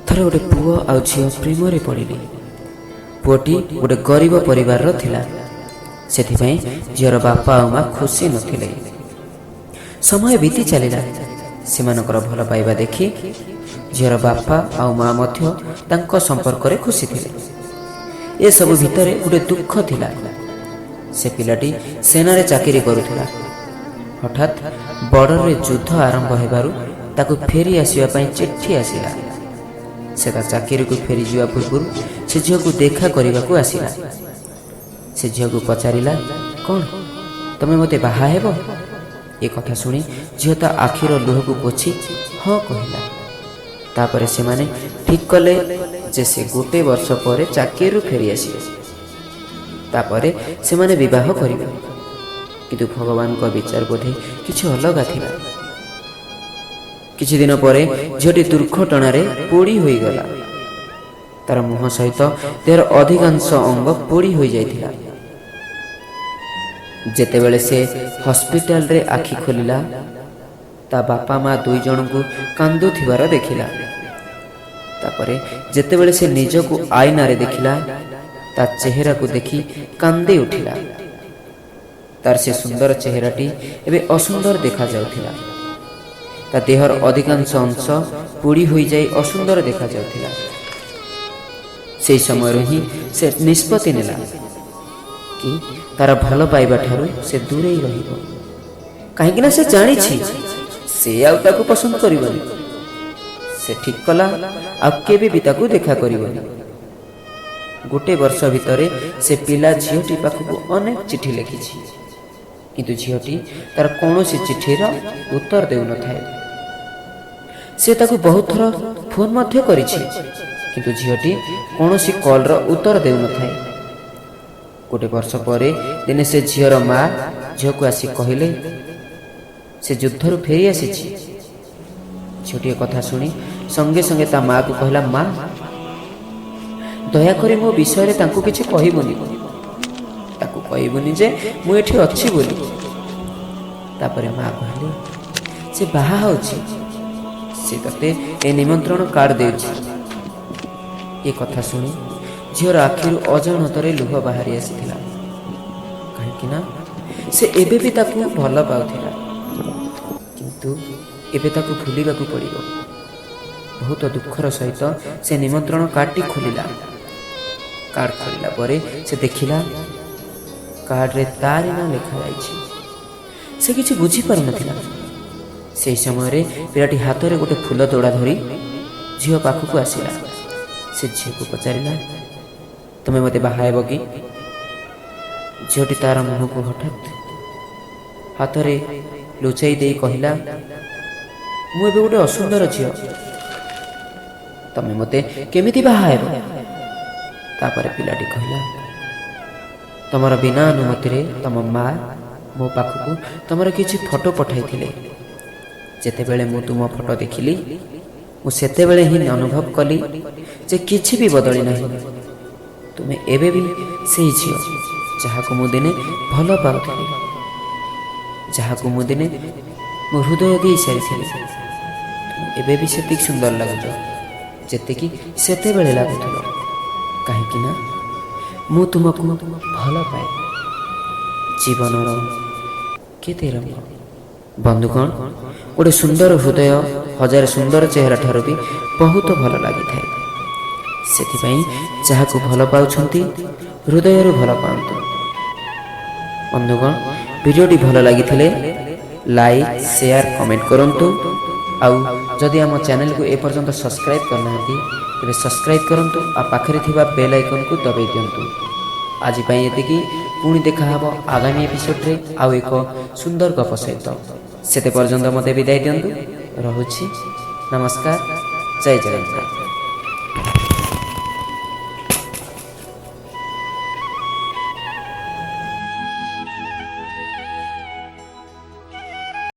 ଥରେ ଗୋଟେ ପୁଅ ଆଉ ଝିଅ ପ୍ରେମରେ ପଡ଼ିଲେ। ପୁଅଟି ଗୋଟେ ଗରିବ ପରିବାରର ଥିଲା, ସେଥିପାଇଁ ଝିଅର ବାପା ଆଉ ମା ଖୁସି ନଥିଲେ। ସମୟ ବିତି ଚାଲିଲା। ସେମାନଙ୍କର ଭଲ ପାଇବା ଦେଖି ଝିଅର ବାପା ଆଉ ମା ମଧ୍ୟ ତାଙ୍କ ସମ୍ପର୍କରେ ଖୁସି ଥିଲେ। ଏସବୁ ଭିତରେ ଗୋଟେ ଦୁଃଖ ଥିଲା। ସେ ପିଲାଟି ସେନାରେ ଚାକିରି କରୁଥିଲା। ହଠାତ୍ ବର୍ଡରରେ ଯୁଦ୍ଧ ଆରମ୍ଭ ହେବାରୁ ତାକୁ ଫେରି ଆସିବା ପାଇଁ ଚିଠି ଆସିଲା। ସେ ତା ଚାକିରିକୁ ଫେରିଯିବା ପୂର୍ବରୁ ସେ ଝିଅକୁ ଦେଖା କରିବାକୁ ଆସିଲା। ସେ ଝିଅକୁ ପଚାରିଲା, "କ'ଣ ତମେ ମୋତେ ବାହା ହେବ?" ଏ କଥା ଶୁଣି ଝିଅ ତା ଆଖିର ଲୁହକୁ ପୋଛି ହଁ କହିଲା। ତାପରେ ସେମାନେ ଠିକ୍ କଲେ ଯେ ସେ ଗୋଟେ ବର୍ଷ ପରେ ଚାକିରିରୁ ଫେରି ଆସିବେ, ତାପରେ ସେମାନେ ବିବାହ କରିବେ। କିନ୍ତୁ ଭଗବାନଙ୍କ ବିଚାର ବୋଧେ କିଛି ଅଲଗା ଥିଲା। କିଛି ଦିନ ପରେ ଝିଅଟି ଦୁର୍ଘଟଣାରେ ପୋଡ଼ି ହୋଇଗଲା। ତାର ମୁହଁ ସହିତ ଦେହର ଅଧିକାଂଶ ଅଙ୍ଗ ପୋଡ଼ି ହୋଇଯାଇଥିଲା। ଯେତେବେଳେ ସେ ହସ୍ପିଟାଲରେ ଆଖି ଖୋଲିଲା, ତା ବାପା ମା ଦୁଇ ଜଣଙ୍କୁ କାନ୍ଦୁଥିବାର ଦେଖିଲା। ତାପରେ ଯେତେବେଳେ ସେ ନିଜକୁ ଆଇନାରେ ଦେଖିଲା, ତା ଚେହେରାକୁ ଦେଖି କାନ୍ଦି ଉଠିଲା। ତାର ସେ ସୁନ୍ଦର ଚେହେରାଟି ଏବେ ଅସୁନ୍ଦର ଦେଖାଯାଉଥିଲା। ତା ଦେହର ଅଧିକାଂଶ ଅଂଶ ପୋଡ଼ି ହୋଇଯାଇ ଅସୁନ୍ଦର ଦେଖାଯାଉଥିଲା। ସେହି ସମୟରୁ ହିଁ ସେ ନିଷ୍ପତ୍ତି ନେଲା କି ତାର ଭଲ ପାଇବା ଠାରୁ ସେ ଦୂରେଇ ରହିବ, କାହିଁକି ନା ସେ ଜାଣିଛି ସେ ଆଉ ତାକୁ ପସନ୍ଦ କରିବନି। ସେ ଠିକ୍ କଲା, ଆଉ କେବେ ବି ତାକୁ ଦେଖା କରିବନି। ଗୋଟେ ବର୍ଷ ଭିତରେ ସେ ପିଲା ଝିଅଟି ପାଖକୁ ଅନେକ ଚିଠି ଲେଖିଛି, କିନ୍ତୁ ଝିଅଟି ତାର କୌଣସି ଚିଠିର ଉତ୍ତର ଦେଉନଥାଏ। ସେ ତାକୁ ବହୁତ ଥର ଫୋନ୍ ମଧ୍ୟ କରିଛି, କିନ୍ତୁ ଝିଅଟି କୌଣସି କଲ୍ର ଉତ୍ତର ଦେଉନଥାଏ। ଗୋଟେ ବର୍ଷ ପରେ ଦିନେ ସେ ଝିଅର ମା ଝିଅକୁ ଆସି କହିଲେ, ସେ ଯୁଦ୍ଧରୁ ଫେରି ଆସିଛି। ଝିଅଟି ଏ କଥା ଶୁଣି ସଙ୍ଗେ ସଙ୍ଗେ ତା ମାଆକୁ କହିଲା, "ମା, ଦୟାକରି ମୋ ବିଷୟରେ ତାଙ୍କୁ କିଛି କହିବୁନି। ତାକୁ କହିବୁନି ଯେ ମୁଁ ଏଠି ଅଛି ବୋଲି।" ତାପରେ ମା କହିଲେ, "ସେ ବାହା ହେଉଛି, ସେ ତତେ ଏ ନିମନ୍ତ୍ରଣ କାର୍ଡ଼ ଦେଉଛି।" ଏ କଥା ଶୁଣି ଝିଅର ଆଖିରୁ ଅଜାଣତରେ ଲୁହ ବାହାରି ଆସିଥିଲା, କାହିଁକି ନା ସେ ଏବେ ବି ତାକୁ ଭଲ ପାଉଥିଲା, କିନ୍ତୁ ଏବେ ତାକୁ ଭୁଲିବାକୁ ପଡ଼ିବ। ବହୁତ ଦୁଃଖର ସହିତ ସେ ନିମନ୍ତ୍ରଣ କାର୍ଡ଼ଟି ଖୋଲିଲା। କାର୍ଡ଼ ଖୋଲିଲା ପରେ ସେ ଦେଖିଲା, କାର୍ଡ଼ରେ ତାରି ନାଁ ଲେଖାଯାଇଛି। ସେ କିଛି ବୁଝିପାରୁନଥିଲା। ସେହି ସମୟରେ ପିଲାଟି ହାତରେ ଗୋଟେ ଫୁଲ ତୋଡ଼ା ଧରି ଝିଅ ପାଖକୁ ଆସିଲା। ସେ ଝିଅକୁ ପଚାରିଲା, "ତୁମେ ମୋତେ ବାହା ହେବ କି?" ଝିଅଟି ତାର ମୁହଁକୁ ହଠାତ୍ ହାତରେ ଲୁଚାଇ ଦେଇ କହିଲା, "ମୁଁ ଏବେ ଗୋଟେ ଅସୁନ୍ଦର ଝିଅ, ତମେ ମୋତେ କେମିତି ବାହା ହେବ?" ତାପରେ ପିଲାଟି କହିଲା, "ତମର ବିନା ଅନୁମତିରେ ତମ ମା ମୋ ପାଖକୁ ତମର କିଛି ଫଟୋ ପଠାଇଥିଲେ। ଯେତେବେଳେ ମୁଁ ତୁମ ଫଟୋ ଦେଖିଲି, ମୁଁ ସେତେବେଳେ ହିଁ ଅନୁଭବ କଲି ଯେ କିଛି ବି ବଦଳି ନାହିଁ। ତୁମେ ଏବେ ବି ସେଇ ଝିଅ ଯାହାକୁ ମୁଁ ଦିନେ ଭଲ ପାଉଥିଲି, ଯାହାକୁ ମୁଁ ଦିନେ ମୋ ହୃଦୟ ଦେଇ ସାରିଥିଲି। ତୁମେ ଏବେ ବି ସେତିକି ସୁନ୍ଦର ଲାଗୁଛ, ଯେତିକି ସେତେବେଳେ ଲାଗୁଥିଲ, କାହିଁକି ନା ମୁଁ ତୁମକୁ ଭଲ ପାଏ।" ଜୀବନର କେତେ ରଙ୍ଗ, ବନ୍ଧୁଗଣ! ଗୋଟେ ସୁନ୍ଦର ହୃଦୟ ହଜାରେ ସୁନ୍ଦର ଚେହେରା ଠାରୁ ବି ବହୁତ ଭଲ ଲାଗିଥାଏ। ସେଥିପାଇଁ ଯାହାକୁ ଭଲ ପାଉଛନ୍ତି, ହୃଦୟରୁ ଭଲ ପାଆନ୍ତୁ। ବନ୍ଧୁଗଣ, ଭିଡ଼ିଓଟି ଭଲ ଲାଗିଥିଲେ ଲାଇକ୍, ସେୟାର, କମେଣ୍ଟ କରନ୍ତୁ। ଆଉ ଯଦି ଆମ ଚ୍ୟାନେଲକୁ ଏପର୍ଯ୍ୟନ୍ତ ସବସ୍କ୍ରାଇବ୍ କରିନାହାନ୍ତି, ତେବେ ସବସ୍କ୍ରାଇବ୍ କରନ୍ତୁ ଆଉ ପାଖରେ ଥିବା ବେଲ୍ ଆଇକନ୍କୁ ଦବାଇ ଦିଅନ୍ତୁ। ଆଜି ପାଇଁ ଏତିକି। ପୁଣି ଦେଖାହେବ ଆଗାମୀ ଏପିସୋଡ଼ରେ ଆଉ ଏକ ସୁନ୍ଦର ଗପ ସହିତ। ସେତେ ପର୍ଯ୍ୟନ୍ତ ମୋତେ ବିଦାୟ ଦିଅନ୍ତୁ। ରହୁଛି, ନମସ୍କାର, ଜୟ ଜଗନ୍ନାଥ।